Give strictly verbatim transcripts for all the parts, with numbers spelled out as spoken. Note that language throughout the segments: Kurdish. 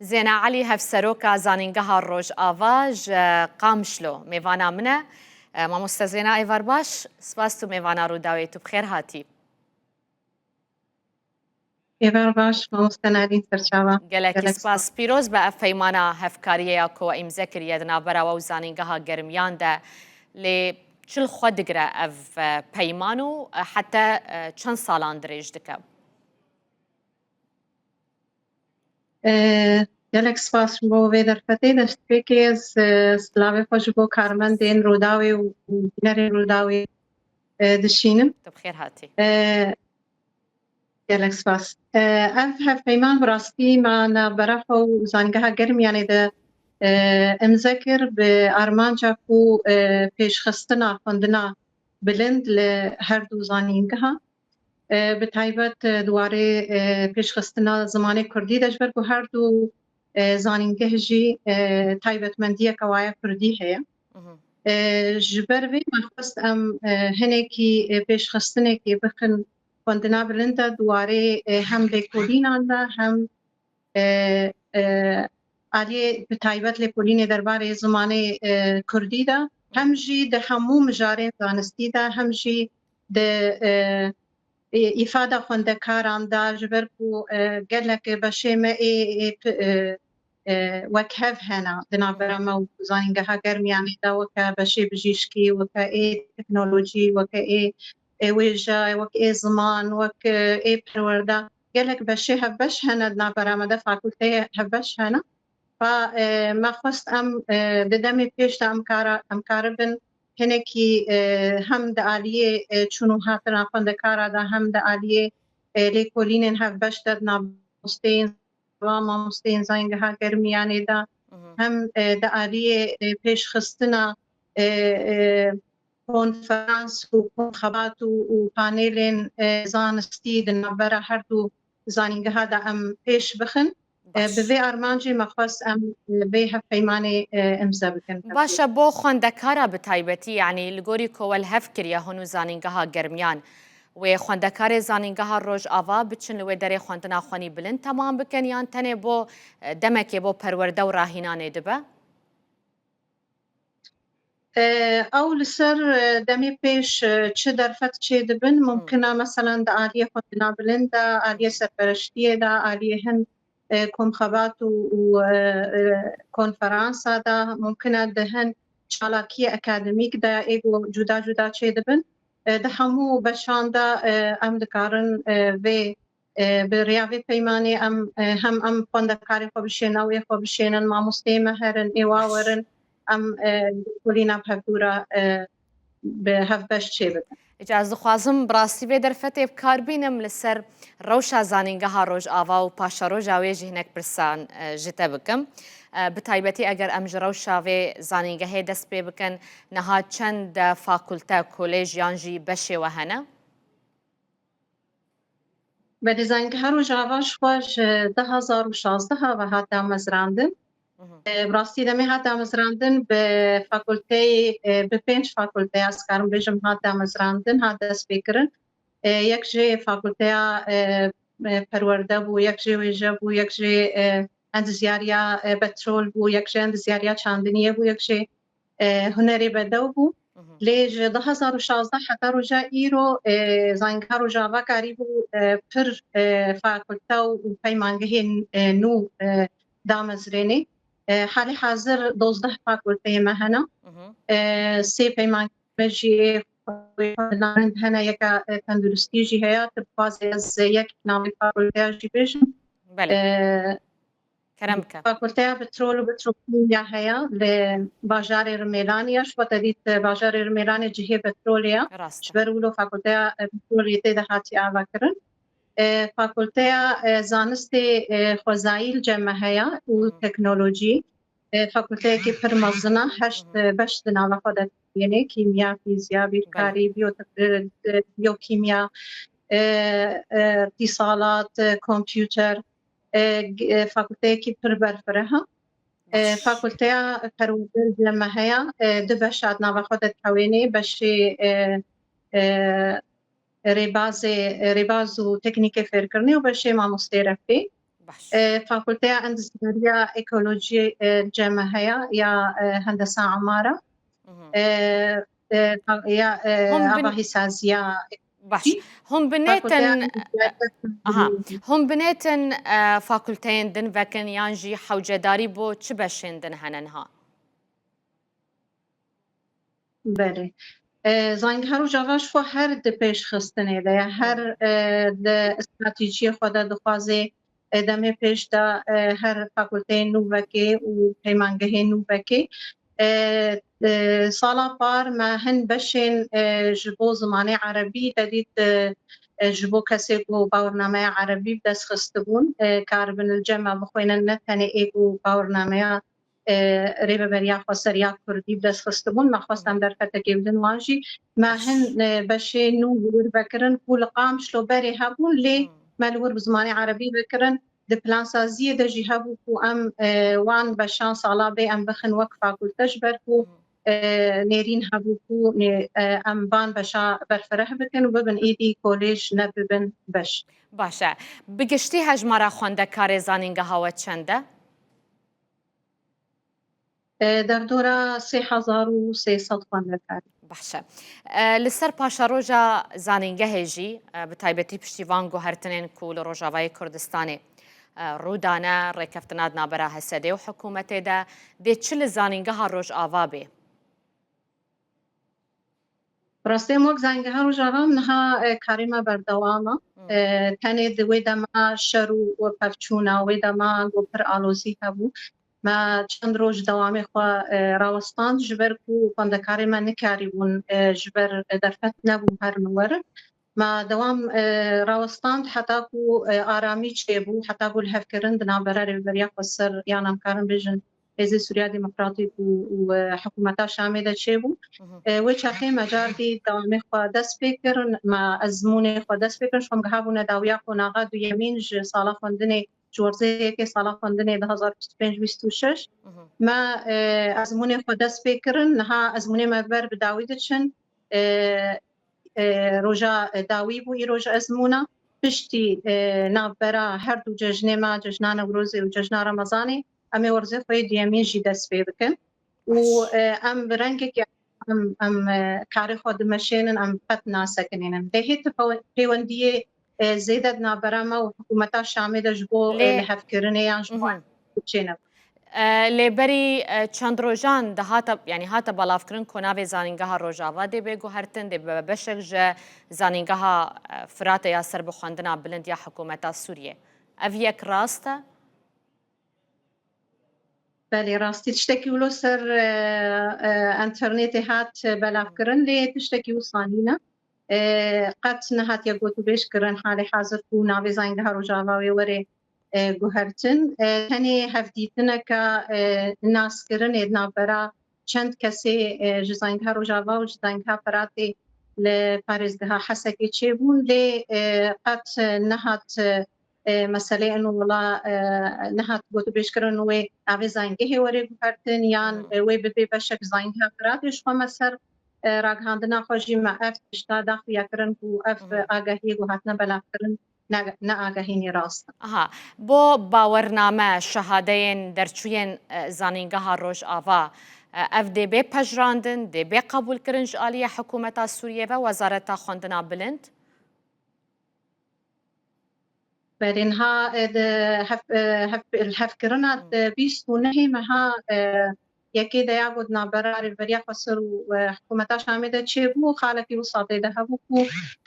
Zêna Elî, hevseroka Zanîngeha Rojava ji Qamişlo, mêvana min e. E, mamoste Zêna, êvar baş. Spas tu mêvana Rûdawê, tu bi xêr hatî. Êvar baş, mamoste Nerîn, serçava. Gelekî Gelek spas. Spas. Pîroz be ev peymana hevkariyê ya ku we îmze kiriye di navbera we û Zanîngeha Germiyan de. Lê çi li xwe digire ev, e, peyman û, e, heta, e, çend salan dirêj dike? Ee, gelek spas ji bo vê derfetê. Destpêkê ez, e, silavê xwe ji bo karmendên Rûdawê û, û bînerên Rûdawê, e, dişînim. Tu bi xêr hatî. Ee, gelek spas. Ee, ev hevpeyman bi rastî me navbera xwe û Zanîngeha Germiyanê de, e, îmze kir bi armanca ku, e, pêşxistina xwendina bilind li her du zanîngeha, e, bi taybet, e, di warê, e, pêşxistina zimanê kurdî de, ji ber ku her du, e, zanîngeh jî, e, taybetmendiyeke waye kurdî heye. Mhm. E, ji ber vê me xwest em, e, hinekî, e, pêşxistinekê bixin xwendina bilind de di warê, e, hem lêkolînan de hem e, e, aliyê bi taybet lêkolînê derbarê zimanê, e, kurdî de, hem jî di hemû mijarên zanistî de, hem jî di, e, e, îfada xwendekaran de, ji ber ku, e, gelek beşê me ê, ê, p-, e, e, wek hev hene di navbera me û Zanîngeha Germiyanê de, weke beşê bijîşkî, weke ê teknolojî, weke ê, ê wêje, weke ê ziman, weke ê perwerde. Gelek beşê hevbeş hene di navbera me de, fakulteyê hevbeş hene. Fa, e, me xwest em, e, di demê pêş de em kara, em karibin hinekî, e, hem di aliyê, e, çûn û hatina xwendekara de, hem di aliyê, e, lêkolînên hevbeş de di navbosteyên va mamosteyên Zanîngeha Germiyanê de, Mhm. hem, e, di aliyê, e, pêşxistina, e, e, konferans û konxebat û, û panelên, e, zanistî di navbera her du zanîngeha de em pêş bixin. E, Baş. Bi vê armancê me xwest em, e, vê hevpeymanê, e, îmze bikin. Baş e, bo xwendekara bi taybetî, yanî li gorî ku we li hev kiriye hûn û Zanîngeha Germiyan, wê xwendekarê Zanîngeha Rojava biçin li wê derê xwendina xwenî bilind temam bikin, yan tenê bo, e, demekê bo perwerde û rahînanê dibe? E, ew li ser, e, demê pêş, e, çi derfet çêdibin, Hmm. mumkin e, meselan, di aliyê xwendina bilind de, aliyê serpereştiyê de, aliyê hin, e, komxebat û, û, e, e, konferansa de, mumkin e, di hin çalakiyê akademîk de ê ku cuda cuda çêdibin. E, di hemû beşan de, e, em dikarin, e, vê, e, bi rêya vê peymanê em, e, hem em xwendekarê xwe bişênin, ew ê xwe bişênin, mamosteyê me herin, ê wa Baş. werin, em, e, lêkolîna bi hevdû re, e, bi hevbeş çêbikin. Îca ez dixwazim bi rastî vê derfetê bi kar bînim, li ser rewşa Zanîngeha Rojava û paşeroja wê jî hinek pirsan, e, ji te bikim. E, bi taybetî eger em ji rewşa vê zanîngehê dest pê bikin, niha çend, e, fakulte, kolej yan jî beşê we hene? Belê, Zanîngeha Rojava ji xwe ji du hazar û şazdeh ve hat damezrandin. Mhm. E, bi rastî demê hat damezrandin bi fakulteyê, e, bi pênc fakulteya, ez karim bêjim, hat damezrandin, hat destpêkirin. E, yek jê fakulteya, e, e, perwerde bû, yek jê wêje bû, yek jê, e, endizyariya, e, petrol bû, yek jê endizyariya çandiniyê bû, yek jê, e, hunerê bedew bû. Mhm. Lê ji du hazar û şazdeh heta roja îro, e, Zanîngeha Rojava karîbû, e, pir, e, fakulte û peymangehên, e, nû, e, damezrênê. E, halê hazir dozdeh fakulteyê me hene. Mhm. E, sê peymangehê me jî ê xwendinarind hene, yeka, e, tenduristî jî heye. Tu bixwazî ez yek navê fakulteya jî bêjim. Belê. E, Kerem bike. Fakulteya Petrol û Petrokîmya heye li bajarê Rimêlanê ya. Ji xwe te dît, e, bajarê Rimêlanê cihê petrolê ye. Rast e. Ji ber wilo fakulteya, e, petrolê tê de hatiye avakirin. E, fakulteya, e, zanistê, e, xwezayî li cem me heye û Hı hı. teknolojî. E, fakulteyekî pir mezin e, heşt, Hı hı. e, beş di nava xwe de tênê, kîmya, fîzya, bîrkarî, Belê. biyotek-, e, e, biyokîmya, e, e, îtîsalat, e, kompûter, e, g-, e, fakulteyekî pir berfireh e. E, Baş. Fakulteya perwerde li me heye, e, du beşa di nava xwe de dikewênê, beşê, e, e, rêbazê, rêbaz û teknîkê fêrkirinê û beşê mamostê refê. Baş. E, Fakulteya Endüstriya Ekolojiyê, e, cem me heye ya, e, Hendesa Amara. Mhm. E, e, fa-, ya, e, Hûn bin- Avahisaziya. Baş. Hûn binêtin, Fakulteya Endüstriya Ekolojiyê. Aha. Hûn binêtin, e, fakulteyên din vekin yan jî hewcedarî bo çi beşên din hene niha? Belê. E, Zanîngeha Rojava ji xwe her di pêşxistinê de ye. Her, e, di stratejiyê xwe de dixwaze, e, demê pêş de, e, her fakulteyê nû vekê û peymangehê nû vekê. E, e, sala par me hin beşên, e, ji bo zimanê erebî te dît, e, e, ji bo kesê ku bawirnameya erebî bi dest xistibûn, e, karibin li cem me bixwînin, ne tenê ê ku bawirnameya e, rêveberiya xweser ya kurdî bi dest xistibûn. Me xwest em derfetekê bidin wan jî. Me hin, e, beşê nû li wir vekirin ku li Qamişlo berê hebûn, lê me li wir bi zimanê erebî vekirin. Di plansaziyê de jî hebû ku em, e, wan beşan sala bê em bixin wek fakulte, ji ber ku, e, nêrîn hebû ku nê-, e, em van beşa berfireh bikin û bibin êdî kolêj, ne bibin beş. Baş e. Bi giştî hejmara xwendekarê zanîngeha we çend e? E, derdora sê hezar û sê sed xwendekar. Baş e. E, li ser paşeroja zanîngehê jî, e, bi taybetî piştî van guhertinên ku li Rojavayê Kurdistanê, e, rû dane, rêkeftina di navbera H S D û hikûmetê de, dê çi li zanîngeha Rojava bê? Bi rastî em wek Zanîngeha Rojava em niha, e, karê me berdewam e. Hmm. E, tenê di wê dema şer û, û pevçûna wê dema ku pir alozî hebû, me çend roj dewamê xwe, e, rawestand, ji ber ku xwendekarê me nikarîbûn, e, ji ber, e, derfet nebû herin û werin. Me dewam, e, rawestand heta ku, e, aramî çêbû, heta ku lihevkirin di navbera Rêveberiya Xweser, yan em karin bêjin Hêzê Sûriya Demokratîk û, û, e, hikûmeta Şamê de çêbû. Mhm. E, wê çaxê me car dî dewamê xwe dest pê kirin, me ezmûnê xwe dest pê kirin. Ji xwe em gihabûne dawiya qonaxa duyemîn ji sala xwendinê, ji werzê yekê sala xwendinê du hezar bîst û pênc bîst û şeş. Mhm. Me, e, ezmûnê xwe dest pê kirin. Niha ezmûnê me ber bi dawî diçin. E, e, roja, e, dawî bû îro ji ezmûna. Piştî, e, navbera her du cejnê me, cejna Newrozê û cejna Remezanê, em ê werzê xwe yê duyemîn jî dest pê bikin. Û, Baş. e, em bi rengekî em, em, e, karê xwe dimeşênin, em qet nasekinînin. Lê hê ti pew-, pêwendiyê, e, zêde di navbera me û hikûmeta Şamê de ji bo, e, Lê lihevkirinê yan ji bo Mhm. çêne. E, lê berî, e, çend rojan dihate, yanî hate belavkirin ku navê Zanîngeha Rojava dê bê guhertin, dê bibe beşek ji Zanîngeha, e, Firatê ya ser bi xwendina bilind ya hikûmeta Sûriyê. Ev yek rast e? Belê, rastî tiştekî wilo ser, e, e, enternetê hat belavkirin, lê tiştekî wisa nîne. E, qet nehatiye gotûbêj kirin halê hazir ku navê Zanîngeha Rojava wê were, e, guhertin. E, tenê hevdîtineke, e, naskirinê di navbera çend kesê, e, ji Zanîngeha Rojava û ji Zanîngeha Firatê li parêzgeha Hesekê çêbûn, lê, e, qet nehat, e, meselê ino wila, e, nehat gotûbêjkirin wê navê zanîngehê were guhertin yan, Hmm. e, wê bibê beşek zanîngeha Firatê. Ji xwe me ser, e, ragihandina xwe jî me ev tişta daxuya kirin ku ev, Hmm. e, agahiyê ku hatine belavkirin ne, ne agahînê rast in. Aha, bo bawername, şehadeyên derçûyên, e, Zanîngeha Rojava, e, ev dê bê pejirandin, dê bê qebûlkirin ji aliyê hikûmeta Sûriyê ve Wezareta Xwendina Bilind? Belê, niha, e, di hev-, e, hev-, li hevkirina Hmm. di bîst û nehê meha, e, yekê de ya ku di navbera Rêveberiya Xweser û, e, hikûmeta Şamê de çêbû, xalekî wisa tê de hebû ku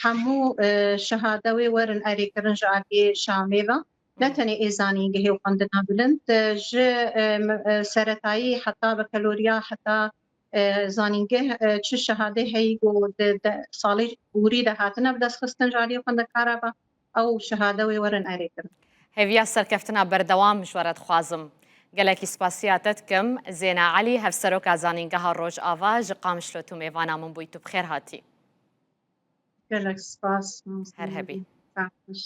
hemû, e, şehade wê werin erêkirin ji aliyê Şamê ve. Ne Hmm. tenê ê zanîngehê û xwendina bilind, e, ji, e, m-, e, seretayî heta bekaloriya, heta, e, zanîngeh, e, çi şehadê heyî ku di, di salê borî de hatine bi dest xistin ji aliyê xwendekara ve, ew şehade wê werin erêkirin. Hêviya serkeftina berdewam ji we re dixwazim. Gelekî spasiya te dikim. Zêna Elî, Hevseroka Zanîngeha Rojava ji Qamişlo tu mêvana min bûyî, tu bi xêr hatî. Gelek spas, mamoste Her hebî. Nurî. Sax baş.